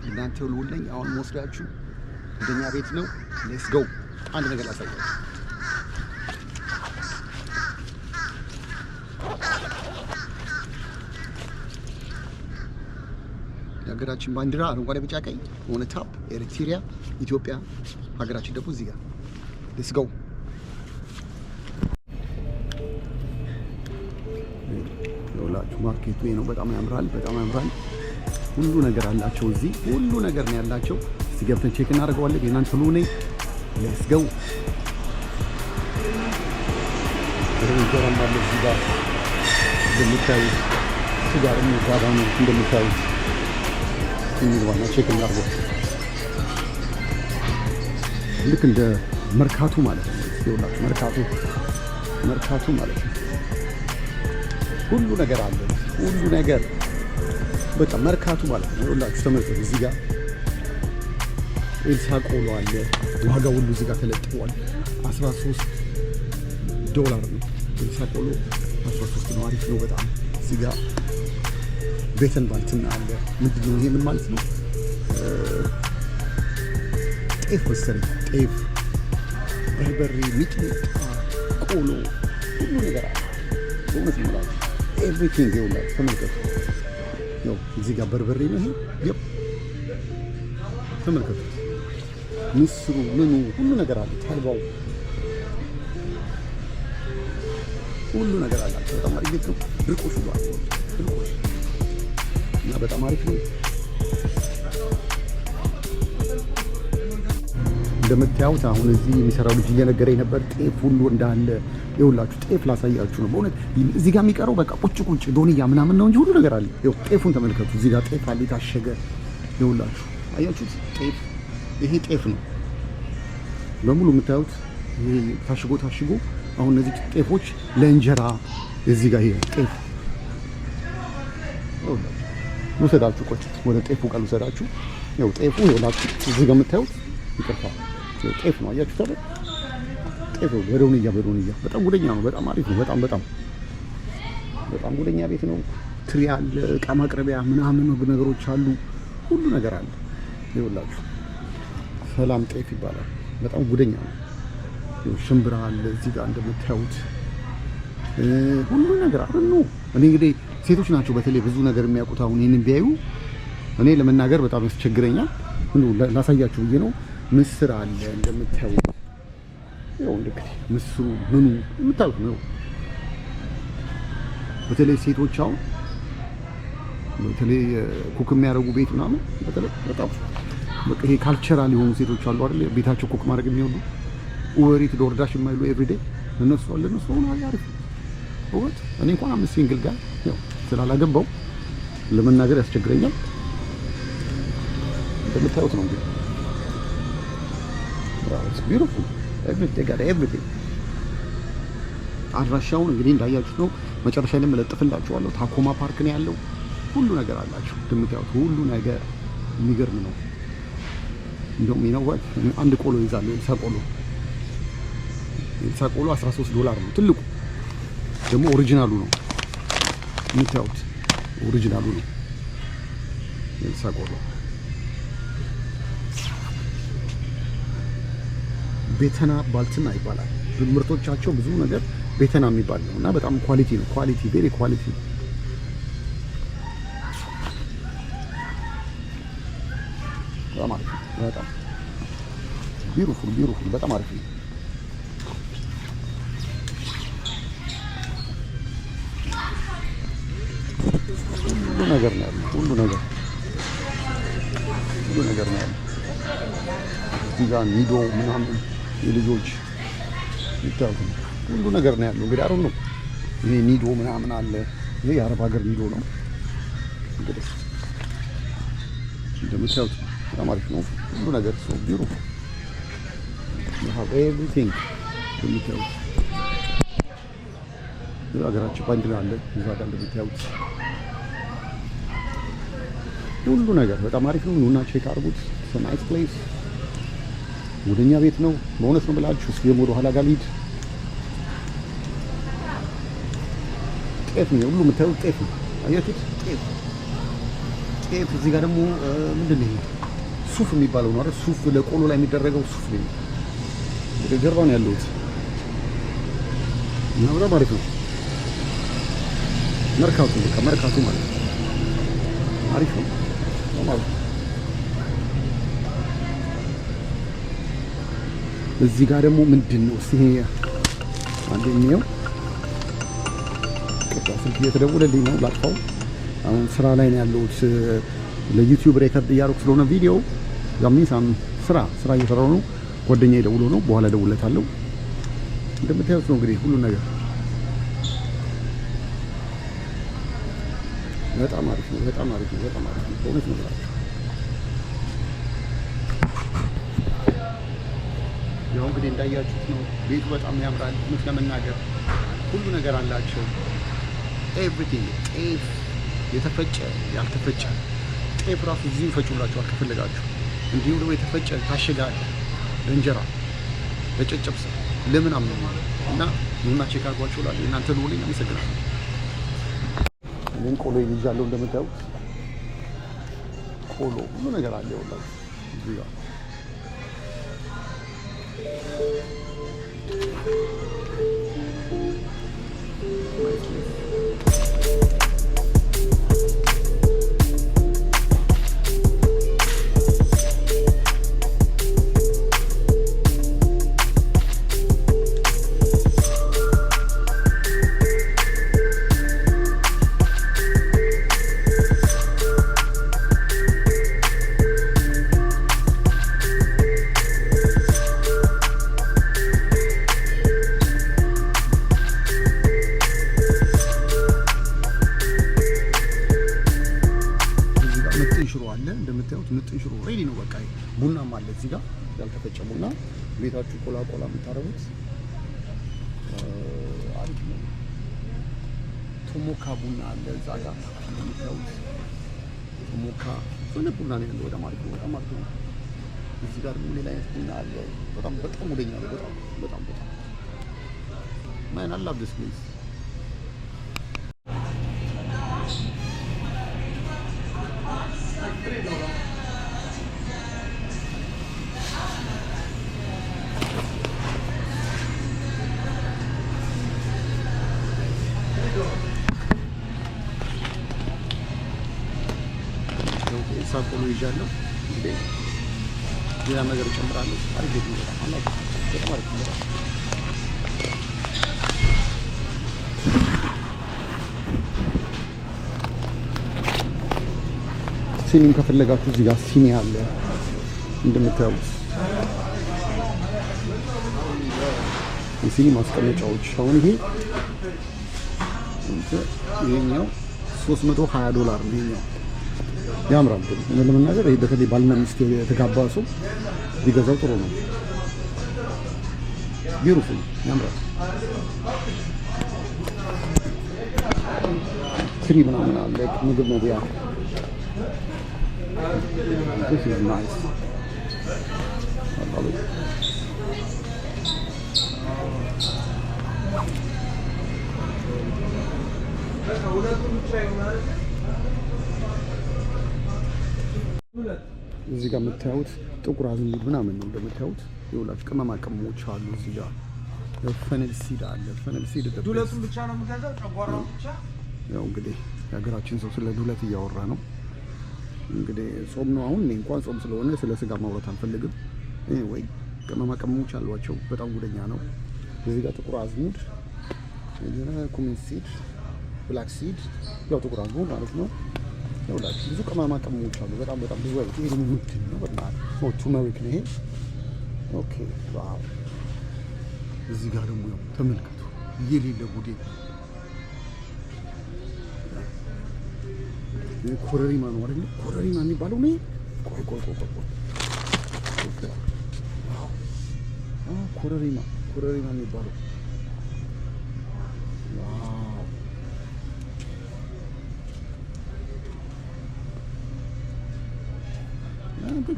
እናንተ ልውል ነኝ። አሁን መወስዳችሁ ወደኛ ቤት ነው። Let's go። አንድ ነገር ላሳያችሁ። የሀገራችን ባንዲራ አረንጓዴ፣ ቢጫ፣ ቀይ on top ኤሪትሪያ፣ ኢትዮጵያ፣ ሀገራችን ደግሞ እዚህ ጋር። Let's go። ይኸውላችሁ market ኡ ይሄ ነው። በጣም ያምራል። በጣም ያምራል። ሁሉ ነገር አላቸው እዚህ፣ ሁሉ ነገር ነው ያላቸው። እስቲ ገብተን check እናደርገዋለን። የናንተ ሁሉ ነኝ። Let's go። እንጀራም አለ እዚህ ጋር እንደምታዩት፣ ስጋ ደግሞ እዛ ጋር ነው እንደምታዩት። እንግባና check እናድርገው። ልክ እንደ መርካቶ ማለት ነው። ይኸውላችሁ መርካቶ፣ መርካቶ ማለት ነው። ሁሉ ነገር አለ። ሁሉ ነገር በቃ መርካቶ ማለት ነው። ይኸውላችሁ ተመልከቱ፣ እዚህ ጋር ኤልሳ ቆሎ አለ። ዋጋው ሁሉ እዚህ ጋር ተለጥፏል። 13 ዶላር ነው። ኤልሳ ቆሎ 13 ነው። አሪፍ ነው በጣም። እዚህ ጋር ቤተን ባልትና አለ። ምንድን ነው ይሄ? ምን ማለት ነው? ጤፍ መሰለኝ። ጤፍ፣ በርበሬ፣ ሚጥሚጣ፣ ቆሎ፣ ሁሉ ነገር አለ። በእውነት ነው የምላችሁ everything። ይኸውላችሁ ተመልከቱ። ያው እዚህ ጋር በርበሬ ነው ይሄ። Yep፣ ተመልከቱት። ምስሩ፣ ምኑ፣ ሁሉ ነገር አለ። ተልባው፣ ሁሉ ነገር አላቸው። በጣም አሪፍ ቤት ነው። ድርቆሽ ሁሉ አለ። ድርቆሽ እና በጣም አሪፍ ነው። እንደምታዩት አሁን እዚህ የሚሰራው ልጅ እየነገረኝ ነበር። ጤፍ ሁሉ እንዳለ ይኸውላችሁ፣ ጤፍ ላሳያችሁ ነው። በእውነት እዚህ ጋር የሚቀረው በቃ ቁጭ ቁጭ ዶንያ ምናምን ነው እንጂ ሁሉ ነገር አለ። ይኸው ጤፉን ተመልከቱ። እዚህ ጋር ጤፍ አለ የታሸገ። ይኸውላችሁ አያችሁት? ጤፍ፣ ይሄ ጤፍ ነው በሙሉ የምታዩት። ይሄ ታሽጎ ታሽጎ አሁን እነዚህ ጤፎች ለእንጀራ። እዚህ ጋር ይሄ ጤፍ ይኸውላችሁ፣ ልውሰዳችሁ፣ ቆይ ወደ ጤፉ ጋር ልውሰዳችሁ። ይኸው ጤፉ ይኸውላችሁ እዚህ ጋር የምታዩት፣ ይቅርታ፣ ጤፍ ነው። አያችሁት አይደል? ጤፍ ነው። በዶንያ በዶንያ በጣም ጉደኛ ነው። በጣም አሪፍ ነው። በጣም በጣም በጣም ጉደኛ ቤት ነው። ትሪ አለ፣ እቃ ማቅረቢያ ምናምን ነገሮች አሉ። ሁሉ ነገር አለ። ይኸውላችሁ ሰላም ጤፍ ይባላል። በጣም ጉደኛ ነው። ይኸው ሽምብራ አለ እዚህ ጋር እንደምታዩት፣ ሁሉ ነገር አለ ነው። እኔ እንግዲህ ሴቶች ናቸው በተለይ ብዙ ነገር የሚያውቁት። አሁን ይሄንን ቢያዩ እኔ ለመናገር በጣም ያስቸግረኛል። እንደው ላሳያችሁ ብዬ ነው። ምስር አለ እንደምታዩት። ያው እንግዲህ ምስሩ ምኑ የምታዩት ነው። በተለይ ሴቶች አሁን በተለይ cook የሚያደርጉ ቤት ምናምን፣ በተለይ በጣም በቃ ይሄ cultural የሆኑ ሴቶች አሉ አይደል? ቤታቸው cook ማድረግ የሚወዱ፣ Uber Eats፣ DoorDash የማይሉ everyday፣ እነሱ አለ እነሱ ሆነ አሪፍ ነው። እውነት እኔ እንኳን I'm single guy፣ ያው ስላላገባው ለመናገር ያስቸግረኛል። እንደምታዩት ነው እንግዲህ። Wow, it's beautiful. Everything got everything. አድራሻውን እንግዲህ እንዳያችሁት ነው። መጨረሻ ላይ እለጥፍላችኋለሁ። ታኮማ ፓርክ ነው ያለው። ሁሉ ነገር አላቸው። እንደምታዩት ሁሉ ነገር የሚገርም ነው። እንደውም you know what፣ አንድ ቆሎ ይዛለሁ። ኤልሳ ቆሎ፣ ኤልሳ ቆሎ 13 ዶላር ነው። ትልቁ ደግሞ original ኡ ነው። የምታዩት original ኡ ነው። ኤልሳ ቆሎ ቤተና ባልትና ይባላል። ምርቶቻቸው ብዙ ነገር ቤተና የሚባል ነው እና በጣም quality ነው። Quality፣ very quality። በጣም አሪፍ ነው። በጣም beautiful, beautiful፣ በጣም አሪፍ ነው። ሁሉ ነገር ነው ያለው። ሁሉ ነገር፣ ሁሉ ነገር ነው ያለው። እዚህ ጋር ኒዶ ምናምን የልጆች ይታዩት ነው። ሁሉ ነገር ነው ያለው። እንግዲህ አሁን ነው ይሄ ኒዶ ምናምን አለ። ይሄ የአረብ ሀገር ኒዶ ነው። እንግዲህ እንደምታዩት በጣም አሪፍ ነው። ሁሉ ነገር so beautiful, you have everything። እንደምታዩት የሀገራችን ባንዲራ አለ እዛ ጋር። እንደምታዩት ሁሉ ነገር በጣም አሪፍ ነው። ኑና check አድርጉት። It's a nice place። ወደኛ ቤት ነው። በእውነት ነው ብላችሁ። እስኪ ደግሞ ወደ ኋላ ጋር ልሂድ። ጤፍ ነው ሁሉ የምታዩት፣ ጤፍ ነው። አያችሁት? ጤፍ፣ ጤፍ። እዚህ ጋር ደግሞ ምንድን ነው ይሄ ሱፍ የሚባለው ነው አይደል? ሱፍ ለቆሎ ላይ የሚደረገው ሱፍ ነው። ወደ ጀርባ ነው ያለሁት እና በጣም አሪፍ ነው። መርካቶ በቃ መርካቶ ማለት ነው። አሪፍ ነው። በጣም አሪፍ ነው። እዚህ ጋር ደግሞ ምንድን ነው እስኪ ይሄ አንዴ እንየው። ቀጥታ ስልክ እየተደወለልኝ ነው፣ ላጥፋው። አሁን ስራ ላይ ነው ያለሁት። ለ YouTube record እያደረኩ ስለሆነ ቪዲዮ ዛሚሳም ስራ እየሰራሁ ነው። ጓደኛዬ ደውሎ ነው፣ በኋላ እደውልለታለሁ። እንደምታዩት ነው እንግዲህ ሁሉ ነገር በጣም አሪፍ ነው። በጣም አሪፍ ነው። በጣም አሪፍ ነው። በእውነት ነው የምላችሁ። ያው እንግዲህ እንዳያችሁት ነው። ቤቱ በጣም ያምራል። እውነት ለመናገር ሁሉ ነገር አላቸው። Everything፣ ጤፍ የተፈጨ፣ ያልተፈጨ ጤፍ ራሱ እዚሁ ይፈጩላችኋል ከፈለጋችሁ። እንዲሁም ደግሞ የተፈጨ ታሸገ አለ ለእንጀራ፣ ለጨጨብሳ፣ ለምናምን እና ኑና check አድርጓቸው እላለሁ። እናንተ ልውልኝ። አመሰግናለሁ። እኔም ቆሎ ይዣለሁ እንደምታዩት ቆሎ ሁሉ ነገር አለ። ይኸውላችሁ እዚህ ጋር። Nice place. እዚህ ጋር ምጥን ሽሮ አለ እንደምታዩት፣ ምጥን ሽሮ ready ነው። በቃ ቡናም አለ እዚህ ጋር ያልተፈጨ ቡና ቤታችሁ ቆላ ቆላ የምታደርጉት አሪፍ ነው። ቶሞካ ቡና አለ እዛ ጋር እንደምታዩት፣ ቶሞካ የሆነ ቡና ነው ያለው። በጣም አሪፍ ነው። በጣም አሪፍ ነው። እዚህ ጋር ደግሞ ሌላ አይነት ቡና አለ። በጣም በጣም ወደኛ ነው። በጣም በጣም በጣም፣ man, I love this place. ኤልሳ ቆሎ ይዣለሁ። እንግዲህ ሌላ ነገር እጨምራለሁ። አሪፍ ቤት ነው። በጣም አላ በጣም አሪፍ ነው። በጣም። ሲኒም ከፈለጋችሁ እዚህ ጋር ሲኒ አለ እንደምታዩት፣ የሲኒ ማስቀመጫዎች። አሁን ይሄኛው 320 ዶላር ነው። ይሄኛው ያምራል ግን እውነት ለመናገር ይሄ በተለይ ባልና ሚስት የተጋባ ሰው ቢገዛው ጥሩ ነው። Beautiful፣ ያምራል። ትሪ ምናምን አለ፣ ምግብ መብያ። This is nice. I love it. እዚህ ጋር የምታዩት ጥቁር አዝሙድ ምናምን ነው እንደምታዩት። ይኸውላችሁ ቅመማ ቅመሞች አሉ እዚህ ጋር። Fennel seed አለ። Fennel seed። ዱለቱን ብቻ ነው የምገዛው፣ ጨጓራውን ብቻ። ያው እንግዲህ የሀገራችን ሰው ስለ ዱለት እያወራ ነው። እንግዲህ ጾም ነው አሁን። እኔ እንኳን ጾም ስለሆነ ስለ ስጋ ማውራት አልፈልግም። ወይ ቅመማ ቅመሞች አሏቸው። በጣም ጉደኛ ነው። እዚህ ጋር ጥቁር አዝሙድ፣ cumin seed፣ black seed፣ ያው ጥቁር አዝሙድ ማለት ነው። ይኸውላችሁ ብዙ ቅመማ ቅመሞች አሉ። በጣም በጣም ብዙ አይነት። ይሄ ደግሞ ምንድን ነው? በጣም turmeric ነው ይሄ። Okay, wow። እዚህ ጋር ደግሞ ያው ተመልከቱ፣ የሌለ ጉዴ። ይሄ ኮረሪማ ነው አይደል? ኮረሪማ የሚባለው ነው። ቆይ ቆይ ቆይ ቆይ ቆይ። Wow፣ ኮረሪማ፣ ኮረሪማ የሚባለው፣ wow።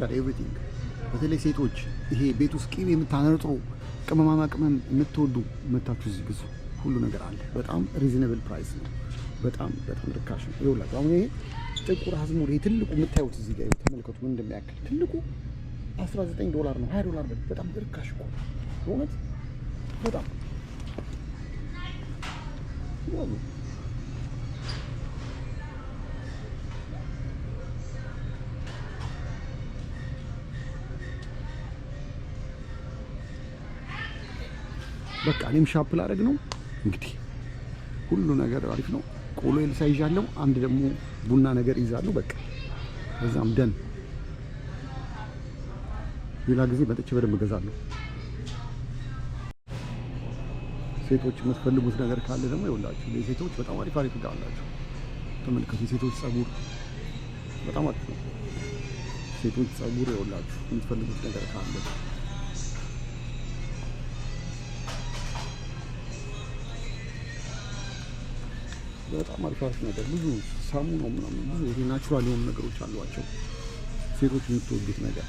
Got everything። በተለይ ሴቶች ይሄ ቤት ውስጥ ቅቤ የምታነጥሩ፣ ቅመማ ቅመም የምትወዱ መታችሁ እዚህ ግዙ። ሁሉ ነገር አለ። በጣም reasonable price ነው። በጣም በጣም ርካሽ ነው። ይኸውላችሁ አሁን ይሄ ጥቁር አዝሙድ ይሄ ትልቁ የምታዩት እዚህ ጋር ተመልከቱ፣ ምን እንደሚያክል ትልቁ 19 ዶላር ነው፣ 20 ዶላር ነው። በጣም ርካሽ እኮ በእውነት በጣም። በቃ እኔም shop ላደርግ ነው እንግዲህ። ሁሉ ነገር አሪፍ ነው። ቆሎ ኤልሳ ይዣለሁ። አንድ ደግሞ ቡና ነገር ይዛለሁ። በቃ በዛም done። ሌላ ጊዜ መጥቼ በደንብ እገዛለሁ። ሴቶች የምትፈልጉት ነገር ካለ ደግሞ ይኸውላችሁ የሴቶች በጣም አሪፍ አሪፍ እቃ አላቸው። ተመልከቱ፣ የሴቶች ጸጉር በጣም አሪፍ ነው። ሴቶች ጸጉር ይኸውላችሁ የምትፈልጉት ነገር ካለ በጣም አሪፍ አሪፍ ነገር፣ ብዙ ሳሙናው ምናምን፣ ብዙ ይሄ natural የሆኑ ነገሮች አሏቸው። ሴቶች የምትወዱት ነገር።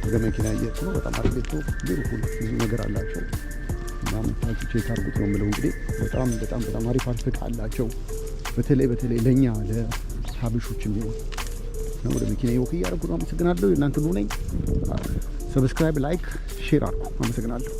ወደ መኪና እየሄድኩ ነው። በጣም አሪፍ ቤት ነው። Beautiful፣ ብዙ ነገር አላቸው እና መታችሁ check አድርጉት ነው የምለው። እንግዲህ በጣም በጣም በጣም አሪፍ አሪፍ እቃ አላቸው። በተለይ በተለይ ለእኛ ለሀበሾች የሚሆን ነው። ወደ መኪና walk እያደረኩ ነው። አመሰግናለሁ። የእናንተ ነኝ። Subscribe፣ like፣ share አድርጉ። አመሰግናለሁ።